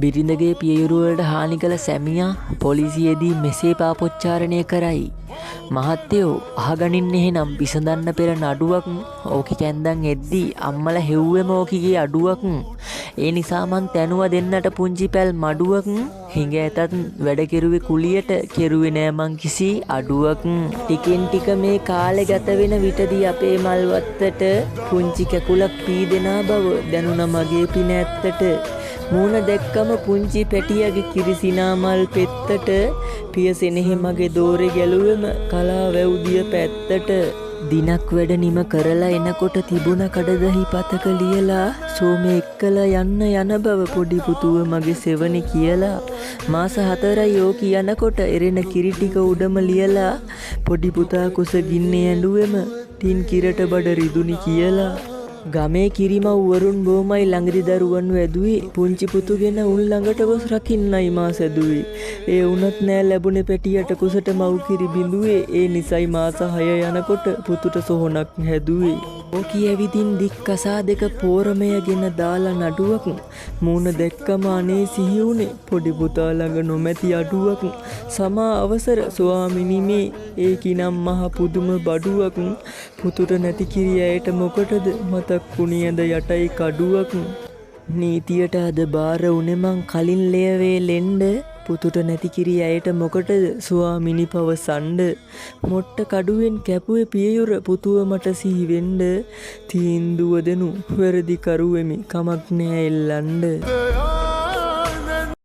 බිරිඳගේ පියයුරු වලට හානි කළ සැමියා පොලිසියේදී මෙසේ පාපොච්චාරණය කරයි. මහත්තයෝ අහගනින්න, එහෙනම් විසඳන්න පෙර නඩුවක්. ඕකි කැන්දන් එද්දි අම්මලා හෙව්වෙම ඕකිගේ අඩුවක්. ඒ නිසා මං තැනුව දෙන්නට පුංචි පැල් මඩුවක්. හිඟ ඇතත් වැඩ කෙරුවේ කුලියට, කෙරුවේ නෑ මං කිසි අඩුවක්. ටිකෙන් ටික මේ කාලෙ ගත වෙන විටදී අපේ මල් වත්තට පුංචි කැකුලක් පීදෙනා බව දැනුණ මගේ පින ඇත්තට. මූණ දැක්කම පුංචි පැටියගේ කිරිසිනා මල් පෙත්තට. පිය සෙනෙහෙ මගේ දෝරේ ගැලුවෙම කලා වැව් දිය පැත්තට. දිනක් වැඩ නිම කරලා එනකොට තිබුණ කඩදහි පතක ලියලා, සෝමේ එක්කලා යන්න යන බව පොඩි පුතුව මගේ සෙවණේ කියලා. මාස 4යි ඕ කියනකොට එරෙන කිරි ටික උඩම ලියලා, පොඩි පුතා කුස ගින්නේ ඇඬුවෙම ටින් කිරට බඩ රිදුනි කියලා. ගමේ කිරිමව් වරුන් බොහොමයි ළඟදි දරුවන් වැදුවේ. පුංචි පුතුගෙන උන් ළඟට ගොස් රකින්නයි මා සැදුවේ. ඒ වුණත් නෑ ලැබුණේ පැටියට කුසට මව් කිරි බිඳුවේ. ඒ නිසයි මාස 6 යනකොට පුතුට සොහොනක් හැදුවේ. ඕකි ඇවිදින් දික් කසා දෙක පෝරමයගෙන දාලා නඩුවක්. මූණ දැක්කම අනේ සිහි වුණේ පොඩි පුතා ළඟ නොමැති අඩුවක්. සමා අවසර ස්වාමිනි, මේ ඒකිනම් මහ පුදුම බඩුවක්. පුතුට නැති කිරි ඇයට මොකටද, මතක් වුණේ ඇඳ යටයි කඩුවක්. නීතියට අද බාර වුණේ මං කලින් ලෙයවේ ලෙන්ඩ. පුතුට නැති කිරි ඇයට මොකටද ස්වාමිනි පවසන්ඩ. මොට්ට කඩුවෙන් කැපුවේ පියයුර පුතුව මට සිහි වෙන්ඩ. තීන්දුව දෙනු වැරදි කරුවෙමි, කමක් නෑ එල්ලන්ඩ.